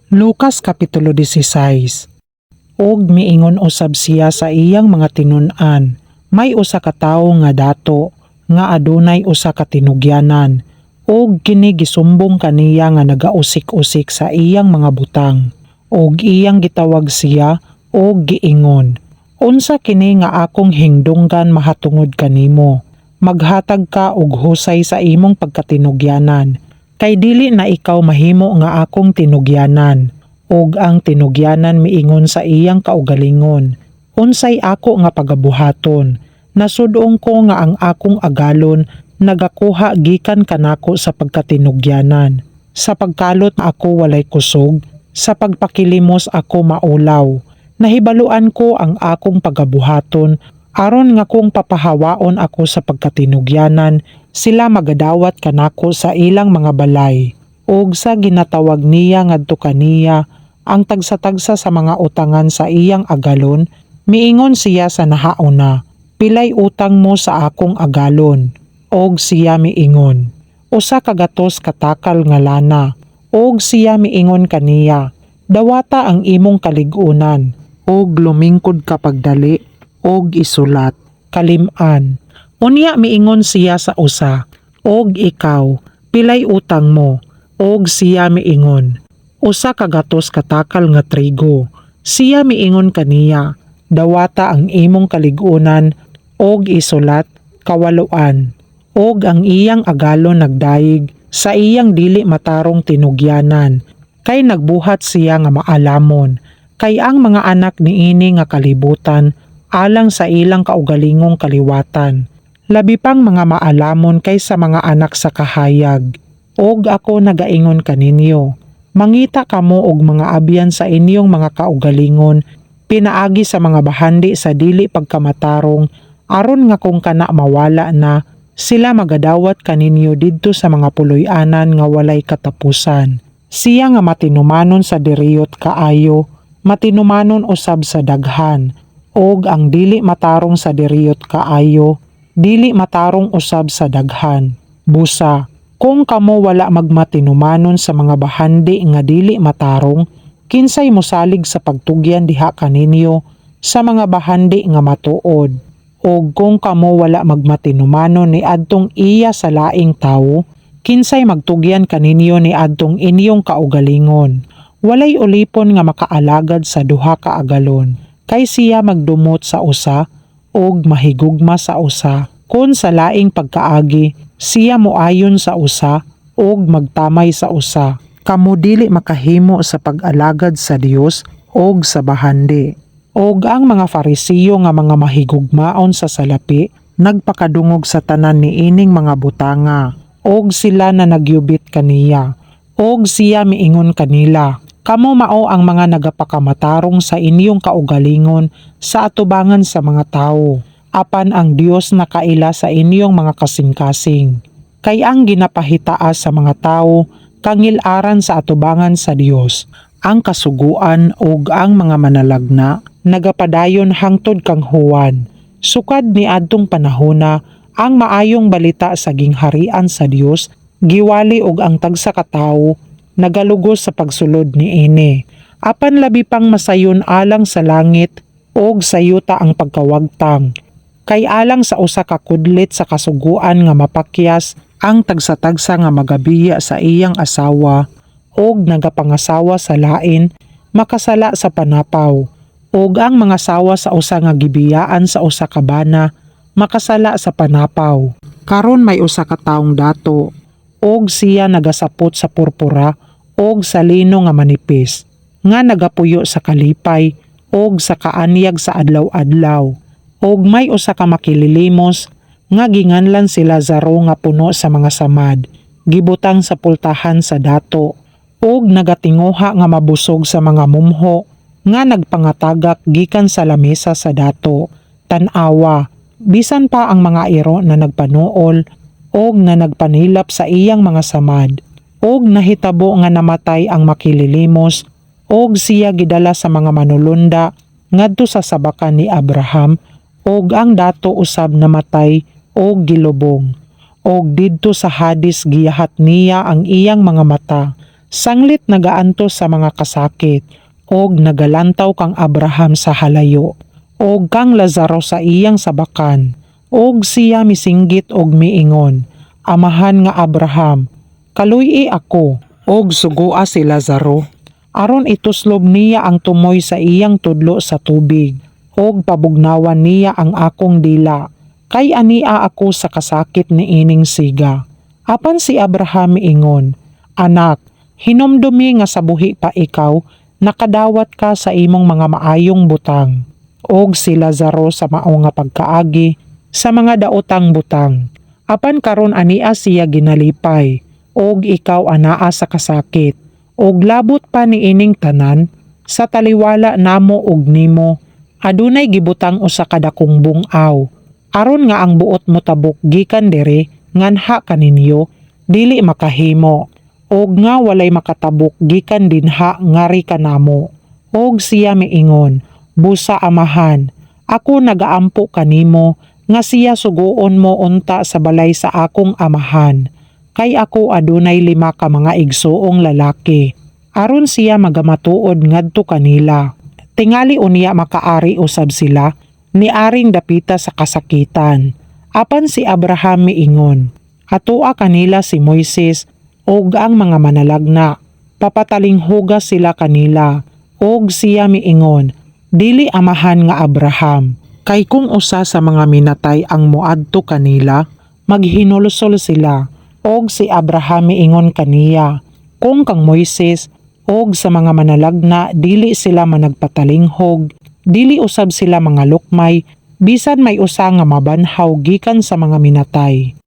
Lucas Kapitulo 16. Og miingon usab siya sa iyang mga tinun-an, may usa ka tawo nga dato nga adunay usa ka tinugyanan, ug kini gisumbong kaniya nga nagausik-usik sa iyang mga butang. Og iyang gitawag siya og giingon, "Unsa kini nga akong hingdunggan mahatungod kanimo? Maghatag ka og husay sa imong pagkatinugyanan, kay dili na ikaw mahimo nga akong tinugyanan." Og ang tinugyanan miingon sa iyang kaugalingon, "Unsay ako nga pagabuhaton? Nasudong ko nga ang akong agalon nagakuha gikan kanako sa pagkatinugyanan. Sa pagkalot ako walay kusog, sa pagpakilimos ako maulaw. Nahibaluan ko ang akong pagabuhaton, aron nga kung papahawaon ako sa pagkatinugyanan, sila magadawat kanako sa ilang mga balay." Og sa ginatawag niya ngadto kaniya ang tagsa-tagsa sa mga utangan sa iyang agalon, miingon siya sa nahauna, "Pilay utang mo sa akong agalon?" Og siya miingon, "100 ka takal nga lana." Og siya miingon kaniya, "Dawata ang imong kalig-unan, og lumingkod ka pagdali, og isulat, kalim-an." Unya miingon siya sa usa, "Og ikaw, pilay utang mo?" Og siya miingon, "100 ka takal nga trigo." Siya miingon kaniya, "Dawata ang imong kalig-unan og isulat, kawaloan." Og ang iyang agalon nagdayeg sa iyang dili matarong tinugyanan, kay nagbuhat siya nga maalamon. Kay ang mga anak niini nga kalibutan alang sa ilang kaugalingong kaliwatan, labi pang mga maalamon kaysa mga anak sa kahayag. Og ako nagaingon kaninyo, mangita kamo og mga abyan sa inyong mga kaugalingon pinaagi sa mga bahandi sa dili pagkamatarong, aron nga kung kana mawala na, sila magadawat kaninyo didto sa mga puloy-anan nga walay katapusan. Siya nga matinumanon sa diriyot kaayo, matinumanon usab sa daghan, og ang dili matarong sa diriyot kaayo, dili matarong usab sa daghan. Busa, kung kamo wala magmatinumanon sa mga bahandi nga dili matarong, kinsay mosalig sa pagtugyan diha kaninyo sa mga bahandi nga matuod? Og kung kamo wala magmatinumanon ni adtong iya sa laing tawo, kinsay magtugyan kaninyo ni adtong inyong kaugalingon? Walay ulipon nga makaalagad sa duha ka agalon, kay siya magdumot sa usa og mahigugma sa usa. Kon sa laing pagkaagi, siya moayon sa usa og magtamay sa usa. Kamo dili makahimo sa pag-alagad sa Dios og sa bahandi. Og ang mga Farisiyo nga mga mahigugmaon sa salapi nagpakadungog sa tanan niining mga butanga, og sila na nagyubit kaniya. Og siya miingon kanila, "Kamo mao ang mga nagapakamatarong sa inyong kaugalingon sa atubangan sa mga tawo, apan ang Dios nakaila sa inyong mga kasing-kasing. Kay ang ginapahitaas sa mga tawo kangil-aran sa atubangan sa Dios." Ang kasuguan ug ang mga manalagna nagapadayon hangtod kang Juan. Sukad niadtong panahona, ang maayong balita sa gingharian sa Dios giwali og ang tagsa ka tawo nagalugos sa pagsulod niini. Apan labi pang masayon alang sa langit og sa yuta ang pagkawagtang. Kay alang sa usa ka kudlit sa kasuguan nga mapakyas, ang tagsa-tagsa nga magabiya sa iyang asawa og nagapangasawa sa lain makasala sa panapaw. Og ang mangasawa sa usa nga gibiyaan sa usa ka bana makasala sa panapaw. Karon may usa ka taong dato, og siya nagasapot sa purpura og sa lino nga manipis, nga nagapuyo sa kalipay og sa kaanyag sa adlaw-adlaw. Og may usa ka makililimos nga ginganlan si Lazaro nga puno sa mga samad, gibutang sa pultahan sa dato, og nagatinguha nga mabusog sa mga mumho nga nagpangatagak gikan sa lamesa sa dato. Tan-awa, bisan pa ang mga iro na nagpanuol og na nagpanilap sa iyang mga samad. Og nahitabo nga namatay ang makililimos, og siya gidala sa mga manulunda ngadto sa sabakan ni Abraham, og ang dato usab namatay og gilubong. Og didto sa Hades giyahat niya ang iyang mga mata. Sanglit nagaantos sa mga kasakit og nagalantaw kang Abraham sa halayo og kang Lazaro sa iyang sabakan. Og siya misinggit og miingon, 'Amahan nga Abraham, kaluy-i ako og sugoa si Lazaro aron ituslob niya ang tumoy sa iyang tudlo sa tubig og pabugnawan niya ang akong dila kay ania ako sa kasakit niining siga.' Apan si Abraham miingon, 'Anak, hinumdumi nga sa buhi pa ikaw, nakadawat ka sa imong mga maayong butang, og si Lazaro sa mao nga pagkaagi sa mga daotang butang. Apan karon ania siya ginalipay, og ikaw anaa sa kasakit. Og labot pa niining tanan, sa taliwala namo og nimo, adunay gibutang usa ka dakong bung-aw, aron nga ang buot motabok gikan diri nganha kaninyo dili makahimo, og nga walay makatabok gikan dinha ngari kanamo.' Og siya miingon, 'Busa, amahan, ako nagaampo kanimo nga siya suguon mo unta sa balay sa akong amahan, kay ako adunay lima ka mga igsuong lalaki, aron siya magamatuod ngadto kanila. Tingali unya makaari usab sila niaring dapita sa kasakitan.' Apan si Abraham miingon, 'Atoa kanila si Moises ug ang mga manalagna. Papatalinghuga sila kanila.' Og siya miingon, 'Dili, amahan nga Abraham, kay kung usa sa mga minatay ang moadto kanila, maghinulsol sila.' Og si Abraham miingon kaniya, 'Kung kang Moises og sa mga manalagna dili sila managpatalinghog, dili usab sila mangalukmay bisan may usa nga mabanhaw gikan sa mga minatay.'"